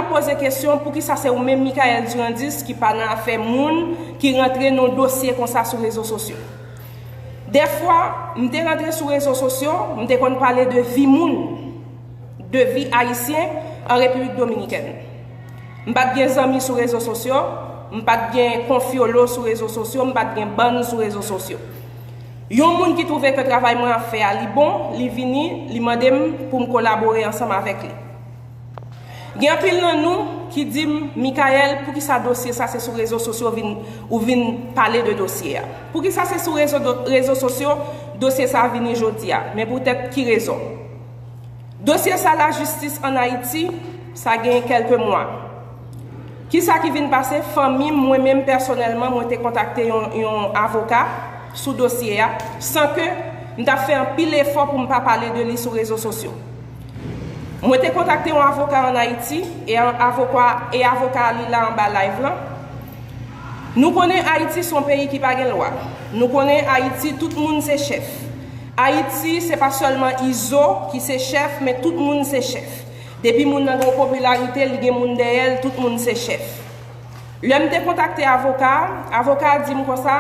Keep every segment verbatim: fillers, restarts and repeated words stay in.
poze kesyon, poukisa se ou menm, Michaëlle Durandus, ki pa nan afè moun ki rantre nan dosye konsa sou rezo sosyo? Dèfwa, m te rantre sou rezo sosyo, m te konn pale de vi moun, de vi ayisyen an Repiblik Dominikèn. M pa t gen zanmi sou rezo sosyo, m pa t gen konfyolo sou rezo sosyo, m pa t gen bann sou rezo sosyo. Yon moun ki twouve ke travay mwen ap fè a li bon, li vini, li mande m pou m kolabore ansanm avèk li. Gen anpil nan nou ki di m, Michaëlle, poukisa dosye sa se sou rezo sosyo vin, ou vin pale de dosye a? Poukisa se sou rezo, rezo sosyo dosye sa vini jodi a? Men poutèt ki rezon? Dosye sa lajistis ann Ayiti, sa gen kèlke mwa. Kisa ki vin pase? Fanmi m, mwen menm pèsonèlman, mwen te kontakte yon, yon avoka sou dosye a, san ke m t ap fè anpil efò pou m pa pale de li sou rezo sosyo. Mwen te kontakte yon avoka ann Ayiti, e an-, avoka, e avoka a li la anba live lan. Nou konnen Ayiti se yon peyi ki pa gen lwa. Nou konnen Ayiti, tout moun se chèf. Ayiti, se pa sèlman Izo ki se chèf, men tout moun se chèf. Depi moun nan gen yon popilarite, li gen moun dèyè l, tout moun se chèf. Lè m te kontakte avoka a, avoka a di m konsa,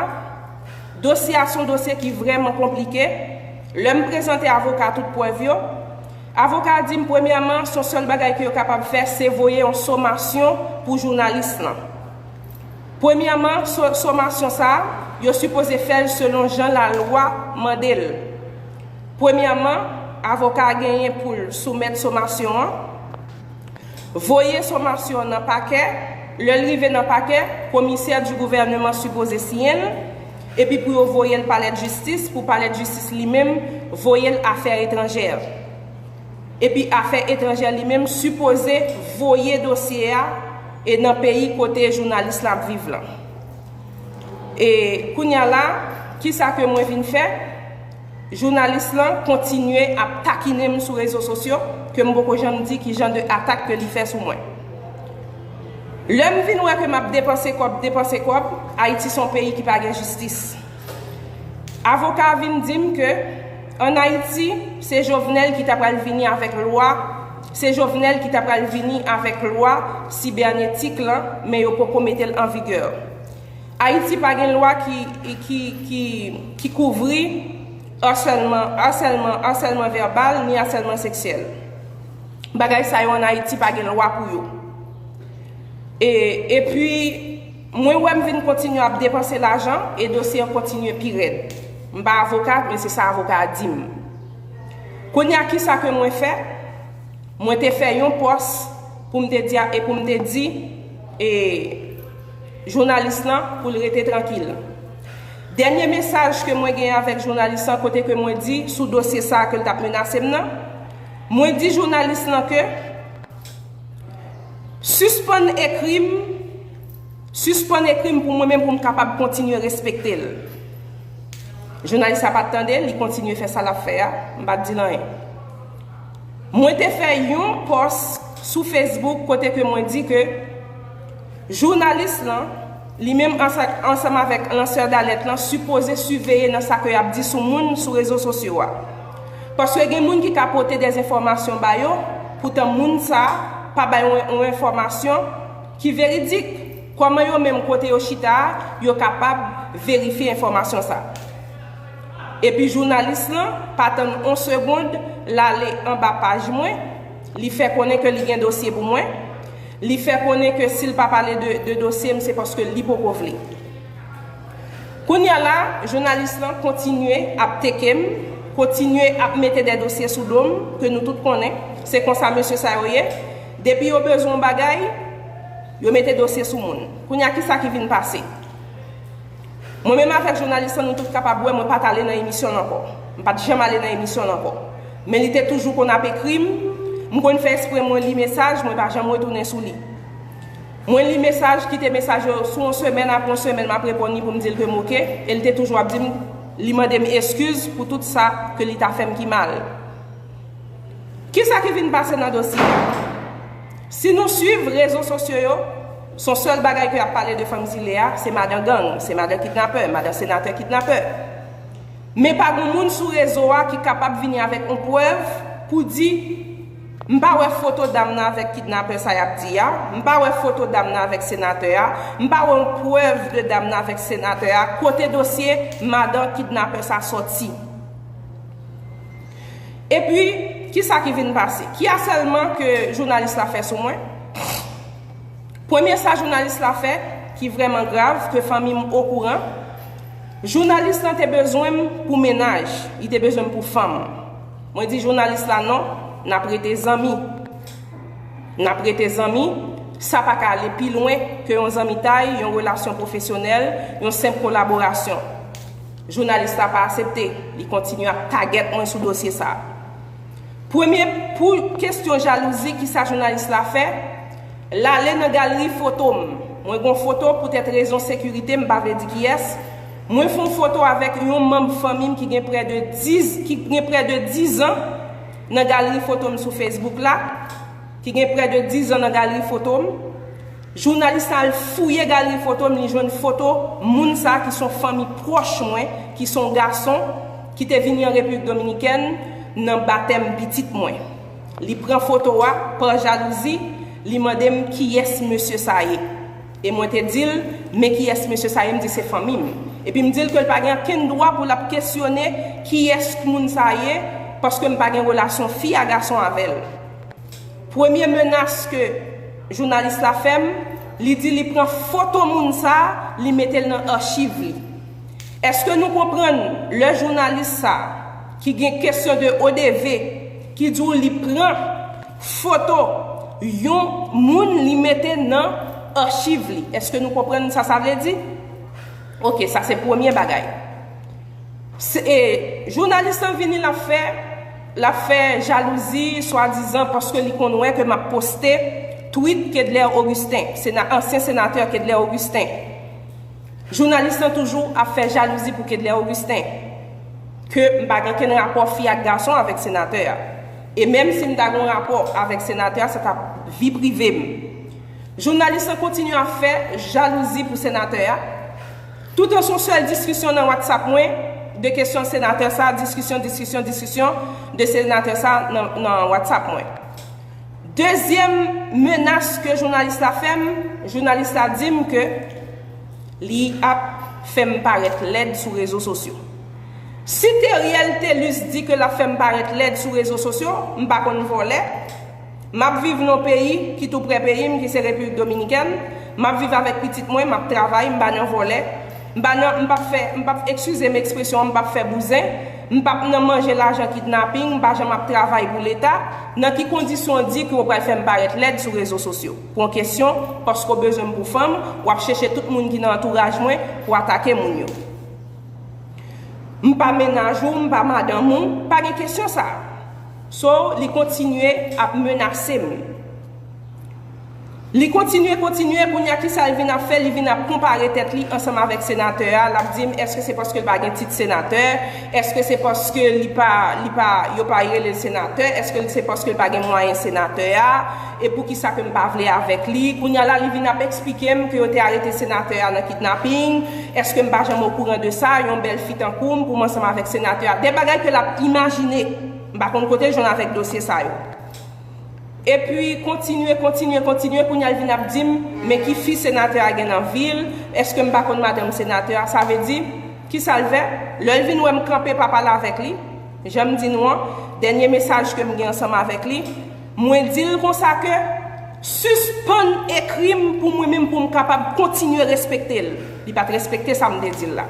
dosye a se yon dosye ki vrèman konplike. Lè m prezante avoka a tout prèv yo, avoka a di m, premyèman, se yon sèl bagay ke yo kapab fè, se voye yon somasyon pou jounalis lan. Premyèman, so-, somasyon sa a, yo sipoze fè l selon jan lalwa mande l. Premyèman, avoka a genyen pou l soumèt somasyon an, voye somasyon an nan pakè. Lè l rive nan pakè, komisè di gouvèneman sipoze siyen l, epi pou yo voye l palè d jistis, pou palè d jistis li menm voye l afè etranjè. Epi afè etranjè li menm sipoze voye dosye a e nan peyi kote jounalis la ap viv lan. E kounye a la, kisa ke mwen vin fè? Jounalis lan kontinye ap takinen m sou rezo sosyo, ke m poko janm di ki jan de atak ke li fè sou mwen. Lè m vin wè ke m ap depanse kòb, depanse kòb, Ayiti se yon peyi ki pa gen jistis. Avoka a vin di m ke ann Ayiti, se Jovenel ki ta pral vini avèk lwa, se Jovenel ki ta pral vini avèk lwa sibènetik lan, men yo poko mete l an vigè. Ayiti pa gen lwa ki, ki, ki, ki kouvri asèlman, asèlman, asèlman vèbal, ni asèlman seksyèl. Bagay sa yo ann Ayiti pa gen lwa pou yo. E, epi, mwen wè m vin kontinye ap depanse lajan e dosye an kontinye pi rèd. M pa avoka, men se sa avoka a di m. Kounye a, kisa ke mwen fè? Mwen te fè yon pòs pou m te di a, e pou m te di, e, jounalis lan pou l rete trankil. Dènye mesaj ke mwen gen avèk jounalis lan, kote ke mwen di sou dosye sa a ke l t ap menase m nan, mwen di jounalis lan ke sispann ekri m, sispann ekri m pou mwen menm, pou m kapab kontinye respekte l. Jounalis la pa t tande, li kontinye fè sa l ap fè a, m pa t di l anyen. Mwen te fè yon pòs sou Facebook kote ke mwen di ke jounalis lan, li menm ansa-, ansanm avèk lansè dalèt lan, sipoze siveye nan sa ke y ap di sou moun sou rezo sosyo a. Paske gen moun ki ka pote dèzenfòmasyon ba yo, poutan moun sa a pa bay yon, yon enfòmasyon ki veridik. Kòman yo menm kote yo chita a, yo kapab verifye enfòmasyon sa a? Epi jounalis lan pa tann yon segonn, l ale anba paj mwen, li fè konnen ke li gen dosye pou mwen, li fè konnen ke si l pa pale de, de dosye m, se paske li poko vle. Kounye a la, jounalis lan kontinye ap teke m, kontinye ap mete de dosye sou do m, ke nou tout konnen, se konsa mesye sa yo ye. Depi yo bezwen yon bagay, yo mete dosye sou moun. Kounye a, kisa ki vin pase? Mwen menm avèk jounalis lan, nou tout kapab wè, mwen pa t ale nan emisyon l ankò. M pa t janm ale nan emisyon l ankò. Men li te toujou konn ap ekri m, m konn fè espre mwen li mesaj, mwen pa janm retounen sou li. Mwen li mesaj, kite mesaj yo sou yon semèn, apre yon semèn m ap reponn li pou m di l ke m oke, e l te toujou ap di m, li mande m eskiz pou tout sa ke li ta fè m ki mal. Kisa ki vin pase nan dosye a? Si nou swiv rezo sosyo yo, se yon sèl bagay ke y ap pale de fanm zile a, se madan gang, se madan kidnapè, madan senatè kidnapè. Men pa gen moun sou rezo a ki kapab vini avèk yon prèv pou di M pa wè foto dam nan avèk kidnapè sa y ap di a. M pa wè foto dam nan avèk senatè a. M pa wè yon prèv de dam nan avèk senatè a. Kote dosye madan kidnapè sa sòti? Epi, kisa ki vin pase? Ki asèlman ke jounalis la fè sou mwen? Premye sa jounalis la fè, ki vrèman grav, ke fanmi m okouran, jounalis lan te bezwen m pou mennaj, li te bezwen m pou fanm. Mwen di jounalis la non, n ap rete zanmi. N ap rete zanmi, sa pa ka ale pi lwen ke yon zanmitay, yon relasyon pwofesyonèl, yon senp kolaborasyon. Jounalis la pa aksepte, li kontinye ap tagèt mwen sou dosye sa. Premye, pou kesyon jalouzi, kisa jounalis la fè? L ale nan galri foto m. Mwen gon foto, poutèt rezon sekirite, m pa vle di kiyès. Mwen fè yon foto avèk yon manm fanmi m ki gen prè de dis, ki gen prè de dis an nan galri foto m sou Facebook la, ki gen prè de dis an nan galri foto m. Jounalis la al fouye galri foto m, li jwenn foto moun sa ki se yon fanmi pwòch mwen, ki se yon gason ki te vini an Repiblik Dominikèn nan batèm pitit mwen. Li pran foto a pa jalouzi, li mande m kiyès mesye sa ye. E mwen te di l, men kiyès mesye sa ye, m di se fanmi m. Epi m di l ke l pa gen okenn dwa pou l ap kesyone kiyès moun sa ye, paske m pa gen relasyon fi a gason avè l. Premye menas ke jounalis la fè m, li di li pran foto moun sa, li mete l nan achiv li. Èske nou konprann lè jounalis sa, ki gen kesyon de odeve, ki di w li pran foto yon moun, li mete nan achiv li? Èske nou konprann sa sa vle di? Oke, sa se premye bagay. Se, e, jounalis lan vini, l ap fè, l ap fè jalouzi, swadizan, paske li konn wè ke m ap poste tweet Kedlè Augustin, sena-, ansyen senatè Kedlè Augustin. Jounalis lan toujou ap fè jalouzi pou Kedlè Augustin, ke m pa gen kenn rapò fi ak gason avèk senatè a. E menm si m ta gen yon rapò avèk senatè a, sa t ap vi prive m. Jounalis lan kontinye ap fè jalouzi pou senatè a. Tout an se yon sèl diskisyon nan WhatsApp mwen, de kesyon senatè sa, diskisyon, diskisyon, diskisyon de senatè sa nan, nan WhatsApp mwen. Dezyèm menas ke jounalis la fè m, jounalis la di m ke li ap fè m parèt lèd sou rezo sosyo. Si Theriel Thelus di ke l ap fè m parèt lèd sou rezo sosyo, m pa konn vòlè. M ap viv nan yon peyi ki tou prè peyi m, ki se Repiblik Dominikèn. M ap viv avèk pitit mwen, m ap travay, m pa nan vòlè. M pa nan, m p ap fè, m p ap, eskize m ekspresyon an, m p ap fè bouzen. M p ap nan manje lajan kidnaping, m pa janm ap travay pou Leta. Nan ki kondisyon w di ke w pral fè m parèt lèd sou rezo sosyo? Pran kesyon, paske w bezwen m pou fanm, w ap chèche tout moun ki nan antouraj mwen pou atake moun yo. M pa mennaj ou, m pa madanm ou, pa gen kesyon sa. So, li kontinye ap menase m. Li kontinye, kontinye, kounye a kisa l vin ap fè? Li vin ap konpare tèt li ansanm avèk senatè a, l ap di m, èske se paske l pa gen tit senatè? Èske se paske li pa, li pa, yo pa rele l senatè? Èske se paske l pa gen mwayen senatè a? E poukisa ke m pa vle avèk li? Kounye a la, li vin ap eksplike m ke yo te arete senatè a nan kidnaping. Èske m pa janm okouran de sa? Yon bèl fi tankou m, pou m ansanm avèk senatè a. De bagay ke l ap imajine. M pa konn kote l jwenn avèk dosye sa yo. Epi, kontinye, kontinye, kontinye, kounye a l vin ap di m, men ki fi senatè a gen nan vi l, èske m pa konn madanm senatè a? Sa vle di, kisa l fè? Lè l vin wè m kanpe pa pale avèk li, jan m di nou an, dènye mesaj ke m gen ansanm avèk li, mwen di l konsa ke sispann ekri m pou mwen menm, pou m kapab kontinye respekte l. Li pa t respekte sa m te di l la.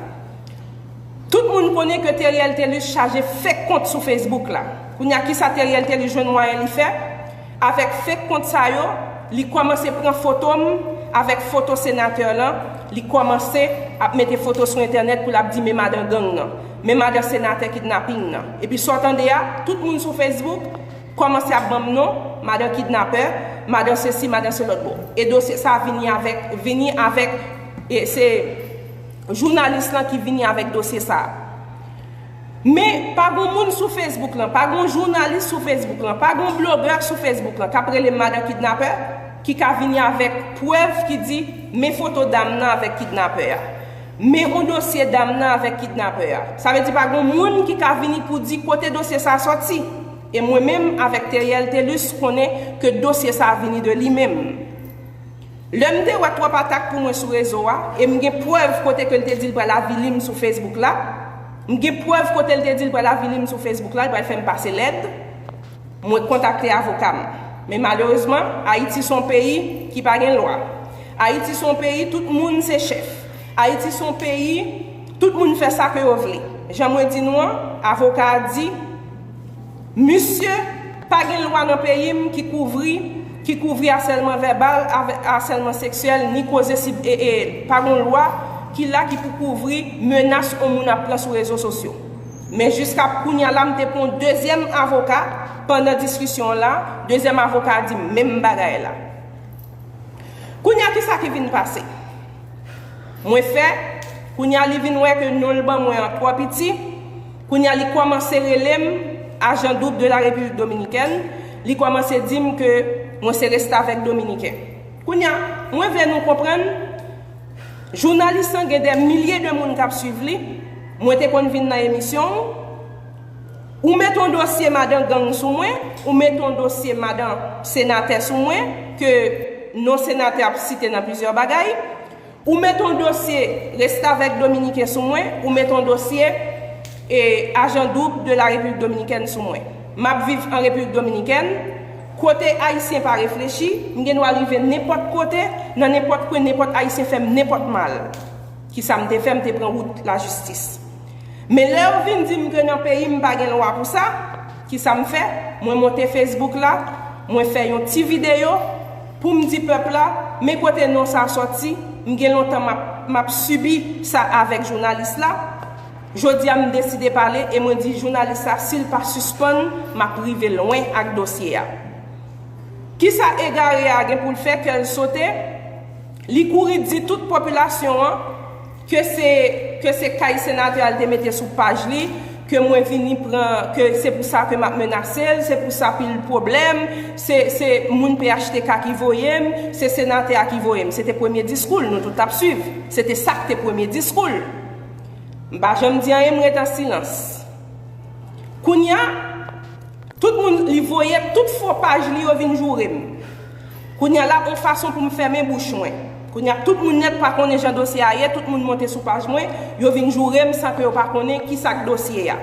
Tout moun konnen ke Theriel Thelus chaje fake kont sou Facebook la. Kounye a, kisa Theriel Thelus jwenn mwayen li fè? Avèk fake kont sa yo, li kòmanse pran foto m avèk foto senatè lan, li kòmanse ap mete foto sou entènèt pou l ap di men madan gang nan, men madan senatè kidnaping nan. Epi sa w tande a, tout moun sou Facebook kòmanse ap ban m non, madan kidnapè, madan sesi, madan se lòt bò. E dosye sa vini avèk, vini avèk, e se jounalis lan ki vini avèk dosye sa. Men, pa gon moun sou Facebook lan, pa gon jounalis sou Facebook lan, pa gon blogè sou Facebook lan k ap rele m madan kidnapè, ki ka vini avèk prèv ki di, men foto dam nan avèk kidnapè a. Men yon dosye dam nan avèk kidnapè a. Sa vle di pa gon moun ki ka vini pou di kote dosye sa sòti. E mwen menm avèk Theriel Thelus konnen ke dosye sa a vini de li menm. Lè m te wè twòp atak pou mwen sou rezo a, e m gen prèv kote ke l te di l pral avili m sou Facebook la, m gen prèv kote l te di l pral avili m sou Facebook la, l pral fè m pase lèd, mwen kontakte avoka m. Men malerezman, Ayiti se yon peyi ki pa gen lwa. Ayiti se yon peyi tout moun se chèf. Ayiti se yon peyi tout moun fè sa ke yo vle. Jan mwen di nou an, avoka a di, misye, pa gen lwa nan peyi m ki kouvri, ki kouvri asèlman vèbal, avè- asèlman seksyèl, ni koze sib e, e pa gen lwa ki la ki pou kouvri menas yon moun ap pran sou rezo sosyo. Men jiska kounye a la, m te pran yon dezyèm avoka pandan diskisyon an la, dezyèm avoka a di menm bagay la. Kounye a, kisa ki vin pase? Mwen fè, kounye a li vin wè ke non l ban mwen an twò piti, kounye a li kòmanse rele m ajan doub de la Repiblik Dominikèn, li kòmanse di m ke mwen se restavèk dominiken. Kounye a, mwen vle nou konprann, jounalis lan gen dè milye de moun k ap swiv li, mwen te konn vin nan emisyon w, ou met yon dosye madan gang sou mwen, ou met yon dosye madan senatè sou mwen, ke non senatè ap site nan plizyè bagay, ou met yon dosye restavèk dominiken sou mwen, ou met yon dosye e ajan doub de la Repiblik Dominikèn sou mwen. M ap viv an Repiblik Dominikèn, kote Ayisyen pa reflechi, m gen dwa rive nenpòt kote, nan nenpòt kwen, nenpòt Ayisyen fè m nenpòt mal. Kisa m te fè? M te pran wout lajistis. Men lè yo vin di m ke nan peyi m pa gen lwa pou sa, kisa m fè? Mwen monte Facebook la, mwen fè yon ti videyo pou m di pèp la, men kote non sa sòti, m gen lontan m ap, m ap sibi sa avèk jounalis la. Jodi a m deside pale e mwen di jounalis la, si l pa sispann, m ap rive lwen ak dosye a. Kisa egare a gen pou l fè? Kè l sote, li kouri di tout popilasyon an ke se, ke se kay senatè a l te mete sou paj li, ke mwen vini pran, ke se pou sa ke m ap menase l, se pou sa pil pwoblèm, se, se moun P H T K ki voye m, se senatè a ki voye m. Se te premye diskou l, nou tout t ap swiv. Se te sa k te premye diskou l. M pa janm di anyen, m ret an silans. Kounye a, tout moun, li voye tout fo paj li yo vin joure m. Kounye a la, yon fason pou m fèmen bouch mwen. Kounye a, tout moun nèt pa konnen jan dosye a ye, tout moun monte sou paj mwen, yo vin joure m san ke yo pa konnen kisa k dosye a.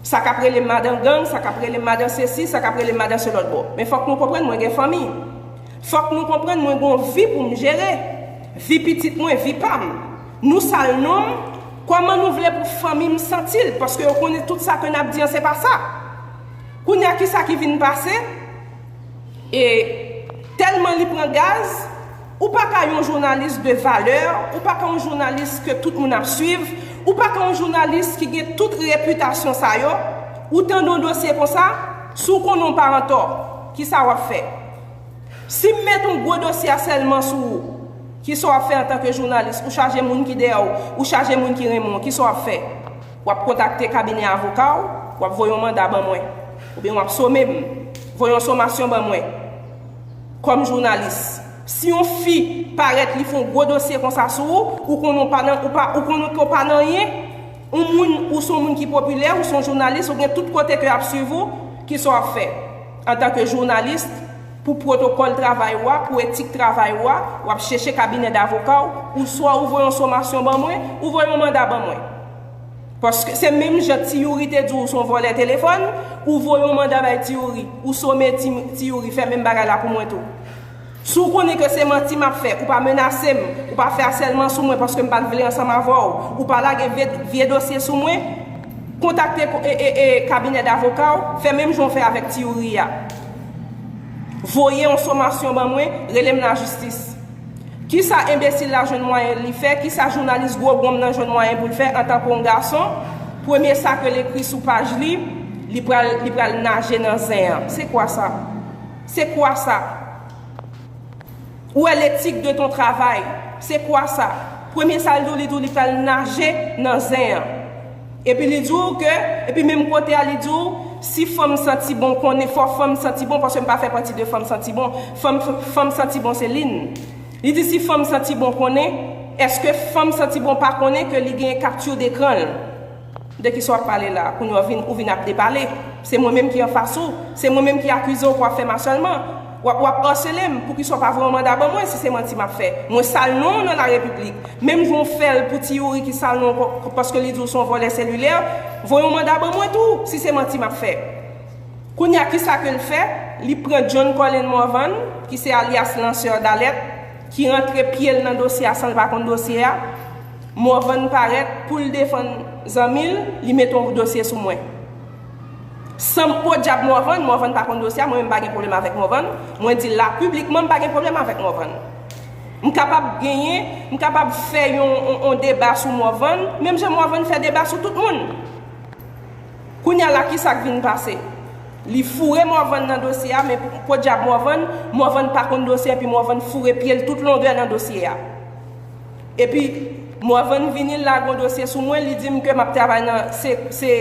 Sa k ap rele m madan gang, sa k ap rele m madan sesi, sa k ap rele m madan se lòt bò. Men fòk nou konprann mwen gen fanmi. Fòk nou konprann mwen gen yon vi pou m jere. Vi pitit mwen, vi pa m. Nou sal non m, kòman nou vle pou fanmi m santi l? Paske yo konnen tout sa ke n ap di an se pa sa. Kounye a, kisa ki vin pase? E tèlman li pran gaz, ou pa ka yon jounalis de valè, ou pa ka yon jounalis ke tout moun ap swiv, ou pa ka yon jounalis ki gen tout repitasyon sa yo, ou tande yon dosye konsa, si w konnen w pa antò, kisa w ap fè? Si m met yon gwo dosye asèlman sou ou, kisa w ap fè antanke jounalis? Ou chaje moun ki dèyè w, ou chaje moun ki renmen w, kisa w ap fè? W ap kontakte kabinè avoka w, w ap voye yon manda ban mwen, oubyen w ap some m, voye yon somasyon ban mwen kòm jounalis. Si yon fi parèt, li fè yon gwo dosye konsa sou ou, ou konnen w pa nan, ou pa, ou konnen ke w pa nan anyen, yon moun, ou se yon moun ki popilè, ou se yon jounalis, ou gen tout kote ke y ap swiv ou, kisa w ap fè antanke jounalis? Pou pwotokòl travay ou a, pou etik travay ou a, w ap chèche kabinè davoka w, ou swa ou voye yon somasyon ban mwen, ou voye yon manda ban mwen. Paske se menm jan Ti Youri te di w se yon vòlè telefòn, ou voye yon manda bay Ti Youri, ou some Ti, Ti Youri fè menm bagay la pou mwen tou. Si w konnen ke se manti m ap fè, ou pa menase m, ou pa fè asèlman sou mwen paske m pa t vle ansanm avè w, ou pa lage vye, vye dosye sou mwen, kontakte ko- e, e, e, kabinè davoka w, fè menm jan w fè avèk Ti Youri a. Voye yon somasyon ban mwen, rele m lajistis. Kisa enbesil la jwenn mwayen li fè? Kisa jounalis gwo gonm nan jwenn mwayen pou l fè antanke yon gason? Premye sa ke l ekri sou paj li, li pral, li pral naje nan zen an. Se kwa sa? Se kwa sa? Où est l'éthique de ton travail? Se kwa sa? Premye sa l di w, li di w li pral naje nan zen an. Epi li di w ke, epi menm kote a, li di w, si fanm santi bon, konnen fò fanm santi bon, paske m pa fè pati de fanm santi bon. Fanm, fanm santi bon se Lynn. Li di si fanm santi bon konnen, èske fanm santi bon pa konnen ke li gen kapti dekran l? De kisa w ap pale la? Kounye a w vin, ou vin ap depale. Se mwen menm ki anfas ou, se mwen menm ki akize w pou w ap fè m asèlman. W ap, w ap asele m, poukisa w pa voye yon manda ban mwen si se manti m ap fè? Mwen sal non w nan larepiblik. Menm jan w fè l pou Ti Youri ki sal non w paske li di w se yon vòlè selilè, voye yon manda ban mwen tou si se manti m ap fè. Kounye a, kisa ke l fè? Li pran John Colin Morvan, ki se alyas lansè dalèt, ki rantre pye l nan dosye a san l pa konn dosye a. Morvan parèt pou l defann zanmi l, li mete yon dosye sou mwen. San podyab Morvan, Morvan pa konn dosye a, mwen menm m pa gen pwoblèm avèk Morvan. Mwen di l la piblikman m pa gen pwoblèm avèk Morvan. M kapab genyen, m kapab fè yon, yon, yon deba sou Morvan, menm jan Morvan fè deba sou tout moun. Kounye a la, kisa k vin pase? Li foure Morvan nan dosye a, men podyab Morvan, Morvan pa konn dosye, epi Morvan foure pye l tout longè nan dosye a. Epi, Morvan vini, l lage yon dosye sou mwen, li di m ke m ap travay nan, se, se,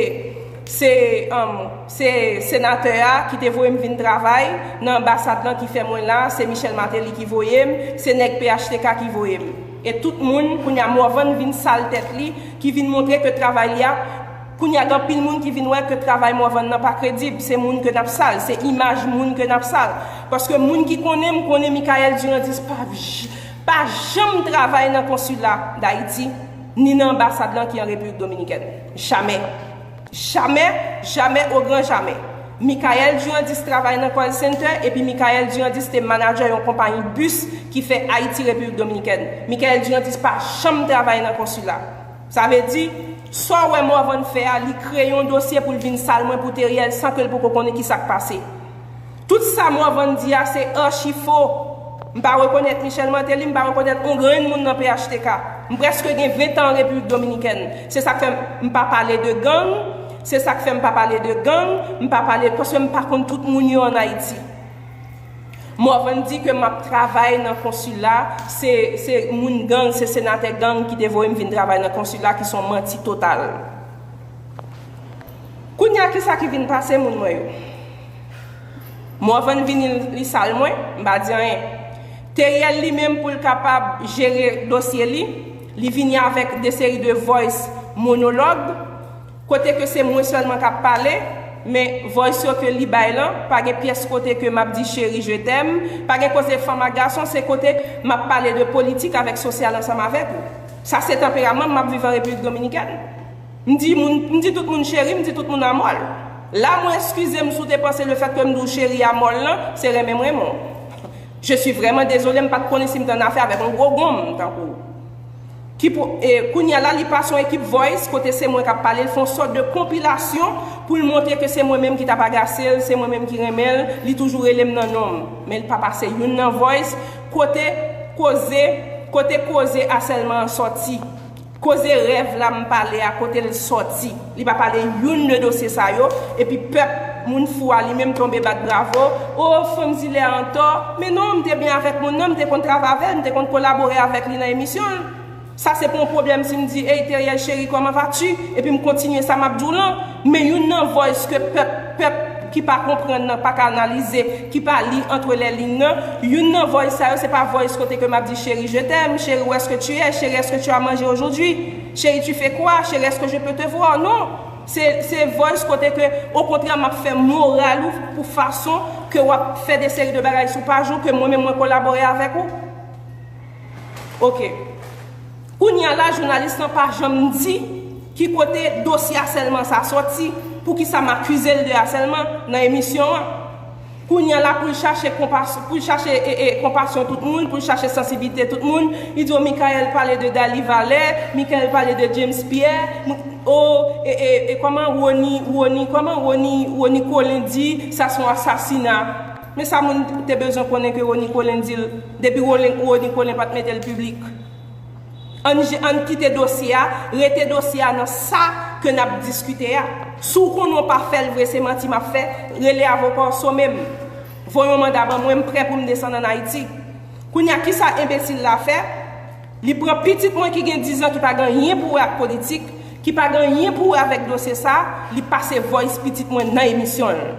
se, um, se senatè a ki te voye m vin travay nan anbasad lan ki fè mwen la, se Michel Martelly ki voye m, se nèg P H T K ki voye m. E tout moun, kounye a Morvan vin sal tèt li, ki vin montre ke travay li a, kounye a gen anpil moun ki vin wè ke travay Morvan nan pa kredib, se moun ke n ap sal, se imaj moun ke n ap sal. Paske moun ki konnen m, konnen Michael Durandis pa, j- pa janm travay nan konsila Dayiti, ni nan anbasad lan ki an Repiblik Dominikèn. Jamè. Jamè, jamè, o gran jamè. Michael Durandis travay nan call center, epi Michael Durandis te manadjè yon konpayi bis ki fè Ayiti Repiblik Dominikèn. Michael Durandis pa janm travay nan konsila. Sa vle di, sa w wè Morvan fè a, li kreye yon dosye pou l vin sal mwen pou Teriel san ke l poko konnen kisa k pase. Tout sa Morvan di a se achi fo. M pa rekonèt Michel Martelly, m pa rekonèt yon grenn moun nan P H T K. M prèske gen ven tan an Repiblik Dominikèn. Se sa k fè m pa pale de gang, se sa k fè m pa pale de gang, m pa pale, paske m pa konn tout moun yo ann Ayiti. Morvan di ke m ap travay nan konsila, se, se moun gang, se senatè gang ki te voye m vin travay nan konsila, ki se yon manti total. Kounye a, kisa ki vin pase moun mwen yo? Morvan vini, li sal mwen, m pa di anyen. Teriel li menm, pou l kapab jere dosye li, li vini avèk de seri de voice monologue, kote ke se mwen sèlman k ap pale, men voice yo ke li bay lan, pa gen pyès kote ke m ap di chérie je t'aime, pa gen koze fanm ak gason, se kote m ap pale de politik avèk sosyal ansanm avèk ou. Sa se tanperaman m ap viv an Repiblik Dominikèn. M di moun, m di tout moun cheri, m di tout moun amòl. La, mwen eskize m si w te panse le fèt ke m di w cheri amòl lan, se renmen m renmen w. Je suis vraiment désolé, m pa t konnen si m te annafè avèk yon gwo gonm tankou w. Ki pou, e, kounye a la, li pase yon ekip voice, kote se mwen k ap pale, l fè yon sòt de konpilasyon pou l montre ke se mwen menm ki t ap agase l, se mwen menm ki renmen l, li toujou rele m nan non m. Men l pa pase youn nan voice, kote koze, kote koze asèlman an sòti. Koze rèv la m pale a, kote l sòti. Li pa pale youn de dosye sa yo, epi pèp, moun fou a li menm tonbe bat bravo. O, fanm zile a antò. Men non, m te byen avèk moun nan, m te konn travay avè l, m te konn kolabore avèk li nan emisyon l. Sa se pa yon pwoblèm si m di, ey, Teriel cheri, comment vas-tu? Epi m kontinye sa m ap di w lan. Men youn nan voice ke pèp, pèp ki pa konprann nan, pa ka analize, ki pa li entre les lignes nan, youn nan voice sa yo, se pa voice kote ke m ap di, chérie, je t'aime, chérie, où est-ce que tu es, chérie, est-ce que tu as mangé aujourd'hui, chérie, tu fais quoi, chérie, est-ce que je peux te voir? Non. Se, se voice kote ke, okontrè, m ap fè moral ou pou fason ke w ap fè de seri de bagay sou paj ou, ke mwen menm mwen kolabore avèk ou. Ok. Kounye a la, jounalis lan pa janm di ki kote dosye asèlman sa sòti, poukisa m akize l de asèlman nan emisyon an. Kounye a la, pou l chache konpas-, pou l chache, e, e, konpasyon tout moun, pou l chache sansiblite tout moun, li di w Michael pale de Dali Valè, Michael pale de James Pierre, mou-, o, e, e, e, kòman Rony, Rony, kòman Rony, Rony Colin di sa se yon asasina. Men sa moun te bezwen konnen ke Rony Colin di l, depi Rony, Rony Colin pa t mete l piblik. Ann je-, ann kite dosye a, rete dosye a nan sa ke n ap diskite a. Si w konnen w pa fè l vre, se manti m ap fè, rele avoka w, some m. Voye yon manda ban mwen, m prè pou m desann ann Ayiti. Kounye a, kisa enbesil la fè? Li pran pitit mwen ki gen diz an, ki pa gen anyen pou wè ak politik, ki pa gen anyen pou wè avèk dosye sa, li pase voice pitit mwen nan emisyon l.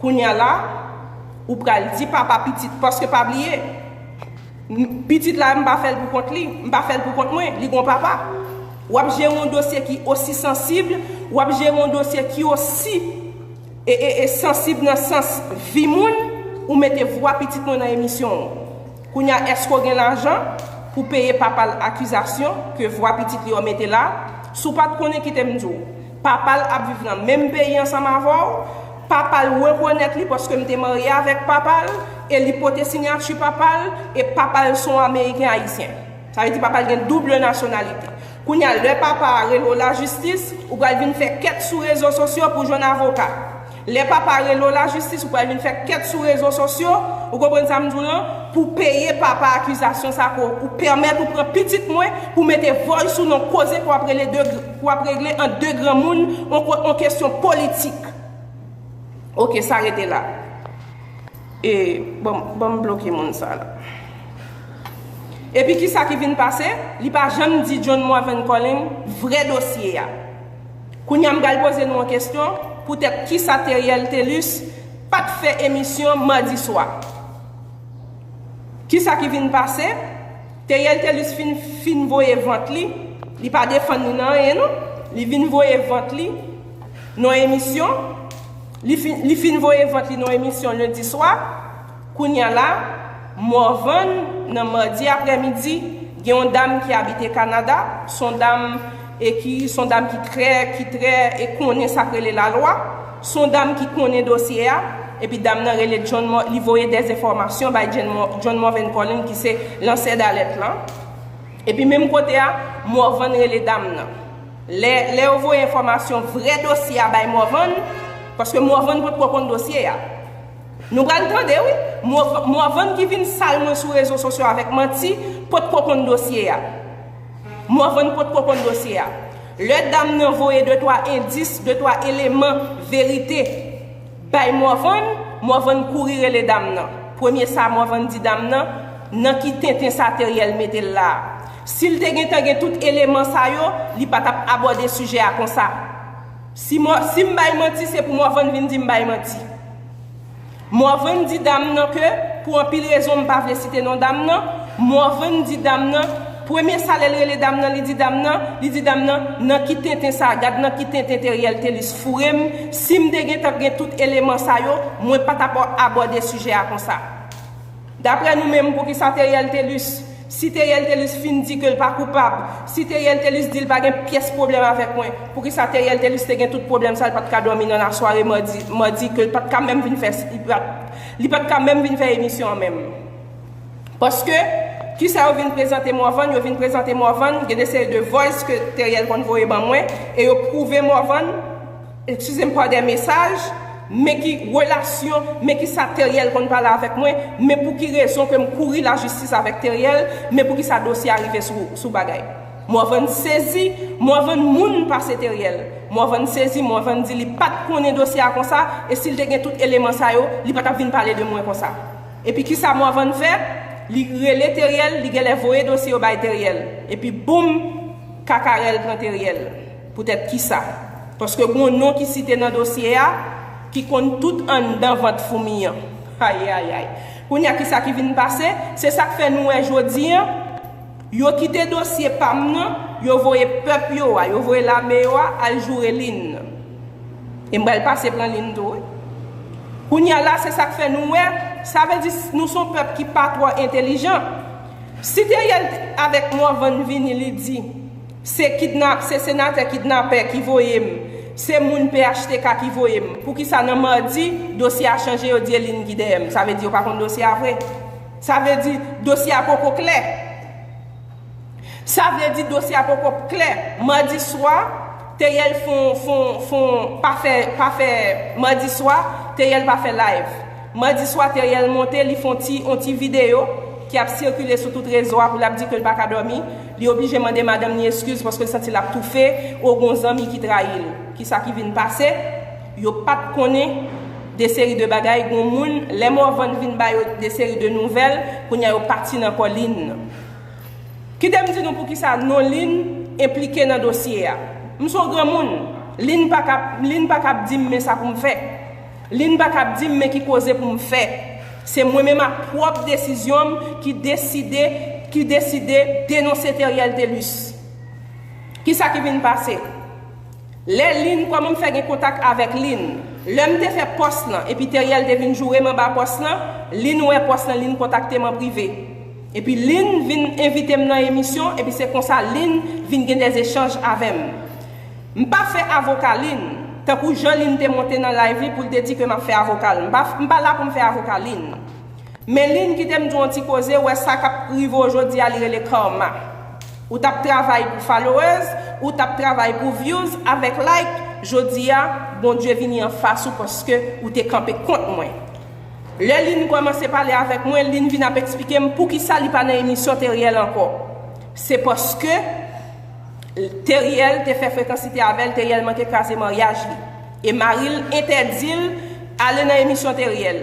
Kounye a la, ou pral di papa pitit, paske pa bliye, m-, pitit la, m pa fè l pou kont li, m pa fè l pou kont mwen, li gon papa. W ap jere yon dosye ki osi sansib, w ap jere yon dosye ki osi e, e, e sansib nan sans vi moun, ou mete vwa pitit mwen nan emisyon w. Kounye a, èske w gen lajan pou peye papa l akizasyon ke vwa pitit li yo mete la? Si w pa t konnen, kite m di w. Papa l ap viv nan menm peyi ansanm avè w. Papa l rekonèt li paske m te marye avèk papa l e li pote siyati papa l e papa l se yon Ameriken Ayisyen. Sa vle di papa l gen double nasyonalite. Kounye a, lè papa a rele w lajistis, ou pral vin fè kèt sou rezo sosyo pou jwenn avoka. Lè papa a rele w lajistis, ou pral vin fè kèt sou rezo sosyo, ou konprann sa m di w lan, pou peye papa akizasyon sa ke w pèmèt ou pran pitit mwen pou mete voice ou nan koze ke w ap rele de, ke w ap regle ant de granmoun, on, on kesyon politik. Ok, sa rete la. E, ban m, ban m bloke moun sa la. Epi kisa ki vin pase? Li pa janm di John Morvan Collin vrè dosye a. Kounye a m pral poze nou yon kesyon, poutèt kisa Theriel Thelus pa t fè emisyon madi swa? Kisa ki vin pase? Theriel Thelus fin, fin voye vant li, li pa defann li nan anyen non, li vin voye vant li nan emisyon, li fin, li fin voye vant li nan emisyon lendi swa. Kounye a la, Morvan, nan madi aprèmidi, gen yon dam ki abite Kanada, se yon dam e ki se yon dam ki trè, ki trè e konnen sa k rele lalwa. Se yon dam ki konnen dosye a. Epi dam nan rele John Mor, li voye dèzenfòmasyon bay John Mor, John Morvan Collin ki se lansè dalèt lan. Epi menm kote a, Morvan rele dam nan. Lè, lè yo voye enfòmasyon vrè dosye a bay Morvan, paske Morvan potko konn dosye a. Nou pral tande wi, Morvan ki vin sal mwen sou rezo sosyo avèk manti, potko konn dosye a. Morvan potko konn dosye a. Lè dam nan voye de twa endis, de twa eleman verite bay Morvan, Morvan kouri rele dam nan. Premye sa Morvan di dam nan, nan ki tenten sa Theriel mete l la a? Si l te gentan gen tout eleman sa yo, li pa t ap abòde sijè a konsa. Si m, si m bay manti, se pou Morvan vin di m bay manti. Morvan di dam nan ke, pou anpil rezon m pa vle site non dam nan, Morvan di dam nan, premye sa lè l rele dam nan, li di dam nan, li di dam nan, nan ki tenten sa, gad nan ki tenten Theriel Thelus foure m, si m te gentan gen tout eleman sa yo, mwen pa t ap abòde sijè a konsa. Daprè nou menm, poukisa Theriel Thelus, si Theriel Thelus fin di ke l pa koupab, si Theriel Thelus di l pa gen pyès pwoblèm avèk mwen, poukisa Theriel Thelus te gen tout pwoblèm sa, l pa t ka dòmi nan lasware madi, madi ke l pa t ka menm vin fè, li pa t, li pa t ka menm vin fè emisyon an menm? Paske, kisa yo vin prezante Morvan? Yo vin prezante Morvan, gen de seri de voice ke Theriel konn voye ban mwen, e yo pwouve Morvan, eskize m, pa de mesaj, men ki relasyon, men ki sa Theriel konn pale avèk mwen, men pou ki rezon ke m kouri lajistis avèk Theriel, men pou ki sa dosye a rive sou, sou bagay. Morvan sezi, Morvan moun pase Theriel. Morvan sezi, Morvan di li pa t konnen dosye a konsa, e si l te gen tout eleman sa yo, li pa t ap vin pale de mwen konsa. Epi kisa Morvan fè? Li rele Theriel, li genlè voye dosye yo bay Theriel. Epi boum, kakarèl pran Theriel. Poutèt kisa? Paske gon non ki site nan dosye a, ki konn tout anndan vant foumi an. Ayayay. Kounye a kisa ki vin pase? Se sa k fè nou wè jodi an, yo kite dosye pa m nan, yo voye pèp yo a, yo voye lame yo a, al joure Lynn. E m pral pase pran Lynn tou wi. Kounye a la, se sa k fè nou wè, sa vle di nou se yon pèp ki pa twò entèlijan. Si Theriel avèk Morvan vini, li di, se kidnap, se senatè kidnapè ki voye m, se moun P H T K ki voye m, poukisa nan madi, dosye a chanje, yo di e Lynn ki dèyè m? Sa vle di yo pa konn dosye a vre. Sa vle di dosye a poko klè. Sa vle di dosye a poko klè. Madi swa, Theriel fon, fon, fon, pa fè, pa fè, madi swa, Theriel pa fè live. Madi swa, Theriel monte, li fon ti, on ti videyo ki ap sikile sou tout rezo a pou l ap di ke l pa ka dòmi. Li oblije mande madanm li eskiz paske l santi l ap toufe, o gon zanmi ki trayi l. Kisa ki vin pase? Yo pa t konnen de seri de bagay, gon moun, lè Morvan vin ba yo de seri de nouvèl, kounye a yo pati nan kò Lynn. Kite m di nou poukisa non Lynn enplike nan dosye a. M se yon granmoun. Lynn pa ka, Lynn pa ka ap di m men sa pou m fè. Lynn pa ka ap di m men ki koze pou m fè. Se mwen menm ak pwòp desizyon m ki deside, ki deside denonse Theriel Thelus. Kisa ki vin pase? Lè Lynn, kòman m fè gen kontak avèk Lynn? Lè m te fè pòs lan, epi Teriel te vin joure m anba pòs lan, Lynn wè pòs lan, Lynn kontakte m an prive. Epi Lynn vin envite m nan emisyon, epi se konsa Lynn vin gen dè echanj avè m. M pa fè avoka Lynn, tankou jan Lynn te monte nan live li pou l te di ke m ap fè avoka l. M pa, m pa la pou m fè avoka Lynn. Men Lynn, kite m di w yon ti koze, ou wè sa k ap rive w jodi a, li rele karma. Ou t ap travay pou followers, ou t ap travay pou views avèk like, jodi a, Bondye vini anfas ou paske ou te kanpe kont mwen. Lè Lynn kòmanse pale avèk mwen, Lynn vin ap eksplike m poukisa li pa nan emisyon Teriel ankò. Se paske Teriel te fè frekansite avè l, Teriel manke kraze maryaj li. E mari l entèdi l ale nan emisyon Teriel.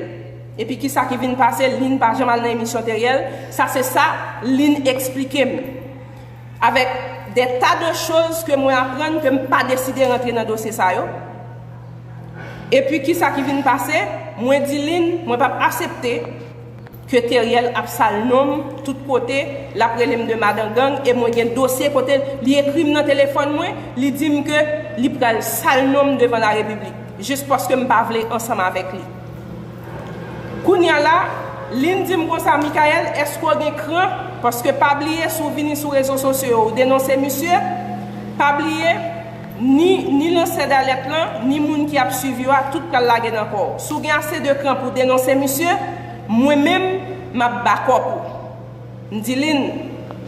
Epi kisa ki vin pase, Lynn pa janm al nan emisyon Teriel. Sa se sa Lynn eksplike m. Avèk de ta de choz ke mwen aprann ke m pa deside rantre nan dosye sa yo. Epi kisa ki vin pase, mwen di Lynn, mwen p ap aksepte ke Teriel ap sal non m tout kote, l ap rele m de madan gang, e mwen gen dosye kote li ekri m nan telefòn mwen, li di m ke li pral sal non m devan larepiblik, jis paske m pa vle ansanm avèk li. Kounye a la, Lynn di m konsa, Michael, èske w gen kran? Paske pa bliye, si w vini sou rezo sosyo yo, ou denonse misye, pa bliye, ni, ni lansè dalèt lan, ni moun ki ap swiv yo a, tout pral lage nan kò w. Si w gen ase de kran pou w denonse misye, mwen menm, m ap bakòp ou. M di Lynn,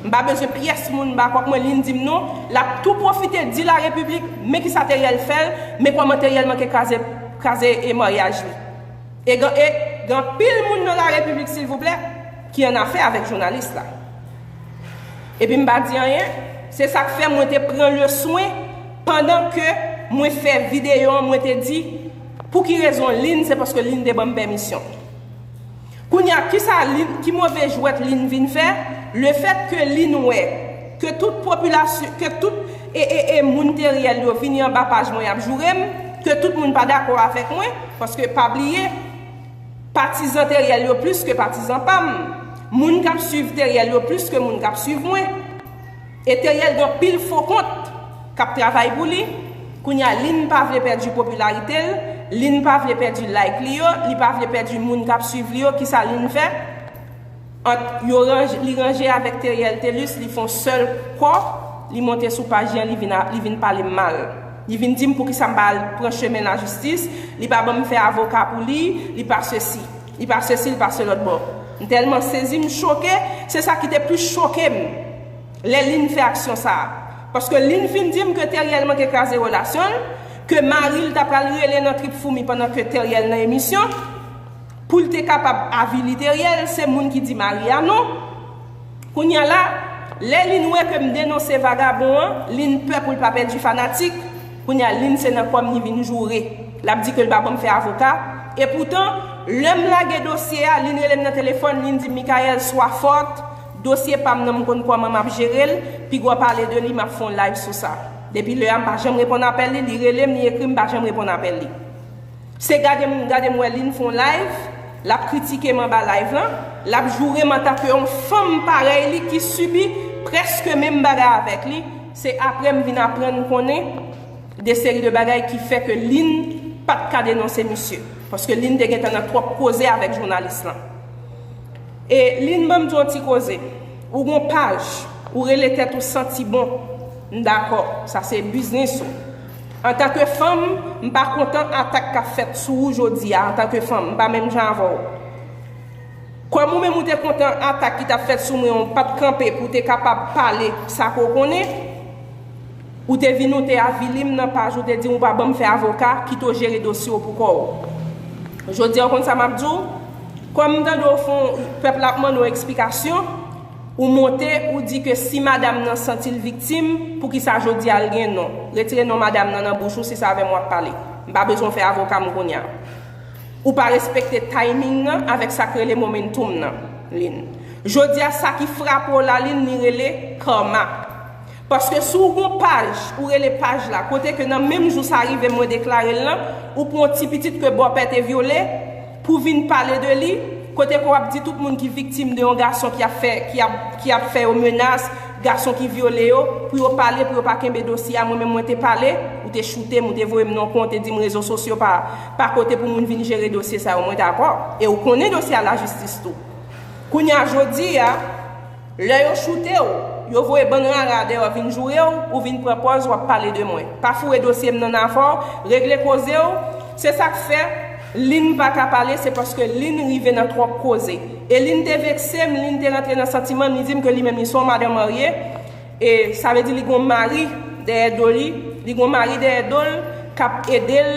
m pa bezwen pyès moun bakòp mwen. Lynn di m non, l ap tou pwofite di larepiblik, men kisa Teriel fè l, men kòman Teriel manke kraze, kraze e maryaj li. E gen, e gen anpil moun nan larepiblik, silvouplè, ki an afè avèk jounalis la. Epi m pa di anyen, se sa k fè mwen te pran le swen pandan ke mwen fè videyo an, mwen te di, pou ki rezon Lynn, se paske Lynn te ban m pèmisyon. Kounye a, kisa Lynn, ki move jwèt Lynn vin fè? Lefèt ke Lynn wè ke tout popilasyon, ke tout e, e, e moun Teriel yo vini anba paj mwen ap joure m, ke tout moun pa dakò avèk mwen, paske pa bliye, patizan Teriel yo plis ke patizan pa m. Moun k ap swiv Teriel yo plis ke moun k ap swiv mwen. E Teriel gen anpil fo kont k ap travay pou li. Kounye a, Lynn pa vle pèdi popilarite l, Lynn pa vle pèdi like li yo, li pa vle pèdi moun k ap swiv li yo. Kisa Lynn fè? Ant yo ranje, li ranje avèk Teriel Thelus, li fè yon sèl kò, li monte sou paj li an, li vin a, li vin pale m mal. Li vin di m poukisa m pa al pran chemen lajistis, li pa ban m fè avoka pou li, li pa sesi, li pa sesi, li pa se lòt bò. M tèlman sezi, m choke, se sa ki te plis choke m. Lè Lynn fè aksyon sa a. Paske Lynn fin di m ke Teriel manke kraze relasyon l, ke mari l ta pral rele nan trip foumi pandan ke Teriel nan emisyon, pou l te kapab avili Teriel, se moun ki di mari a non. Kounye a la, lè Lynn wè ke m denonse vagabon an, Lynn pè pou l pa pèdi fanatik, kounye a Lynn se nan kò m li vin joure. L ap di ke l pa ban m fè avoka. Epoutan, lè m lage dosye a, Lynn rele m nan telefòn, Lynn di m, Michael, swa fòt, dosye pa m nan m konn kòman m ap jere l, piga w pale de li, m ap fè yon live sou sa. Depi lè a, m pa janm reponn apèl li, li rele m, li ekri m, m pa janm reponn apèl li. Se gade m, gade m wè Lynn fè yon live, l ap kritike m anba live lan, l ap joure m antanke yon fanm parèy li ki sibi prèske menm bagay avèk li, se apre m vin aprann konnen de seri de bagay ki fè ke Lynn pa t ka denonse misye. Paske Lynn te gentan nan twòp koze avèk jounalis lan. E Lynn, ban m di w yon ti koze. Ou gon paj, ou rele tèt ou Santi Bon. M dakò, sa se biznis ou. Antanke fanm, m pa kontan atak k ap fèt sou ou jodi a, antanke fanm, m pa menm jan avè w. Kòm ou menm ou te kontan atak ki t ap fèt sou mwen an, ou pa t kanpe pou w te kapab pale sa ke w konnen, ou te vin, ou te avili m nan paj, ou te di m ou pa ban m fè avoka, kite w jere dosye w pou kò w. Jodi a, w konn sa m ap di w? Kòm m tande w fè yon, pèp la ap mande w eksplikasyon, ou monte, ou di ke si madanm nan santi l viktim, poukisa jodi a l gen non? Retire non madanm nan nan bouch ou si se avè m w ap pale. M pa bezwen w fè avoka m kounye a. Ou pa respekte timing nan avèk sa k rele momentum nan, Lynn. Jodi a, sa ki frape w la, Lynn, li rele karma. Paske si w gon paj, ou rele paj la, kote ke nan menm jou sa rive mwen deklare l lan, ou pran yon ti pitit ke bòpè te vyole, pou vin pale de li, kote ke w ap di tout moun ki viktim de yon gason ki ap fè, ki ap, ki ap fè yo menas, gason ki vyole yo, pou yo pale, pou yo pa kenbe dosye a, mwen menm mwen te pale, te choute m, ou te voye m nan kont, ou te di m rezo sosyo pa, pa kote pou moun vin jere dosye sa yo, mwen dakò. E ou konnen dosye a lajistis tou. Kounye a, jodi a, lè yo choute w, yo voye bann rara dèyè w vin joure w, ou vin pran pòz w ap pale de mwen. Pa foure dosye m nan afè w, regle koze w. Se sa k fè Lynn pa ka pale, se paske Lynn rive nan twòp koze. E Lynn te vekse m, Lynn te rantre nan santiman m, li di m ke li menm li se yon madanm marye, e sa vle di li gen yon mari dèyè do li, li gen yon mari dèyè do l k ap ede l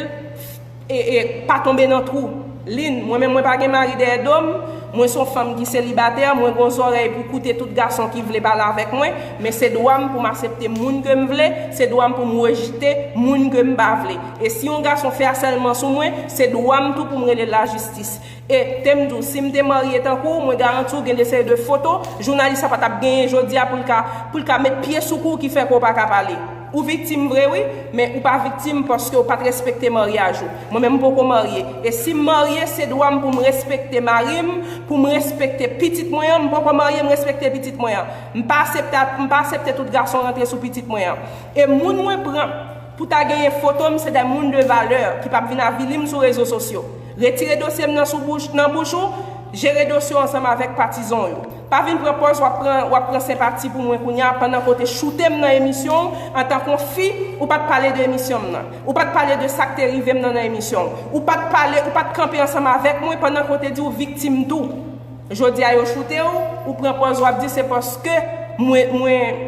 e, e pa tonbe nan twou. Lynn, mwen menm mwen pa gen mari dèyè do m, mwen se yon fanm ki selibatè, mwen gen yon zòrèy pou koute tout gason ki vle pale avèk mwen, men se dwa m pou m aksepte moun ke m vle, se dwa m pou m rejte moun ke m pa vle. E si yon gason fè asèlman sou mwen, se dwa m tou pou m rele lajistis. E te m di w, si m te marye tankou w, mwen garanti w gen de seri de foto, jounalis sa pa t ap genyen jodi a pou l ka, pou l ka met pye sou kou ki fè ke w pa ka pale. Ou viktim vre wi, men ou pa viktim paske w pa t respekte maryaj ou. Mwen menm m poko marye. E si m marye, se dwa m pou m respekte mari m, pou m respekte pitit mwen an. M poko marye, m respekte pitit mwen an. M pa aksepte, m pa aksepte tout gason rantre sou pitit mwen an. E moun mwen pran pou ta genyen foto m, se de moun de valè ki p ap vin avili m sou rezo sosyo. Retire dosye m nan sou bouch, nan bouch ou, jere dosye w ansanm avèk patizan w yo. Pa vin pran pòz w ap pran, w ap pran senpati pou mwen kounye a pandan ke w te choute m nan emisyon w antanke yon fi, ou pa t pale de emisyon m nan. Ou pa t pale de sa k te rive m nan, nan emisyon w. Ou pa t pale, ou pa t kanpe ansanm avèk mwen pandan ke w te di w viktim tou. Jodi a yo choute w, ou pran pòz w ap di se paske mwen, mwen,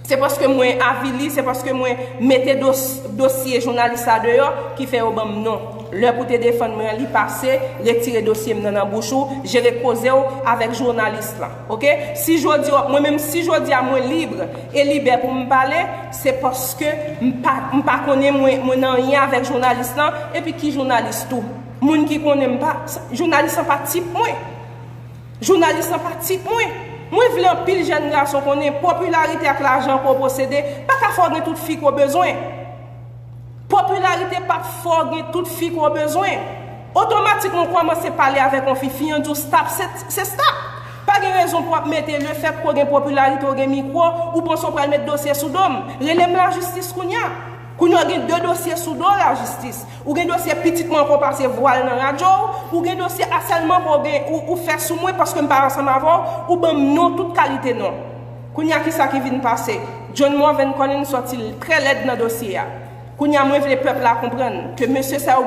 se paske mwen avili, se paske mwen mete dos-, dosye jounalis sa deyò ki fè yo ban m non. Lè pou te defann mwen an, li pase, retire dosye m nan nan bouch ou, jere koze w avèk jounalis lan. Oke? Si jodi a, mwen menm si jodi a mwen lib e libè pou m pale, se paske m pa, m pa konnen mwen, mwen nan anyen avèk jounalis lan, epi ki jounalis tou. Moun ki konnen m pa, jounalis lan pa tip mwen. Jounalis lan pa tip mwen. Mwen vle anpil jèn gason konnen popilarite ak lajan ke w posede pa ka fè w gen tout fi ke w bezwen. Popilarite p ap fè w gen tout fi ke w bezwen. Otomatikman w kòmanse pale avèk yon fi, fi an di w stop, se, se stop. Pa gen rezon pou w ap mete lefèt ke w gen popilarite, w gen mikwo, ou panse w pral met dosye sou do m. Rele m lajistis kounye a. Kounye a w gen de dosye sou do w lajistis. Ou gen dosye pitit mwen ke w pase vwal nan radyo w, ou gen dosye asèlman ke w gen, ou, ou fè sou mwen paske m pa ansanm avè w, ou ban m non, tout kalite non. Kounye a kisa ki vin pase? John Morven Collins sòti l trè lèd nan dosye a. Kounye a mwen vle pèp la konprann ke mesye sa yo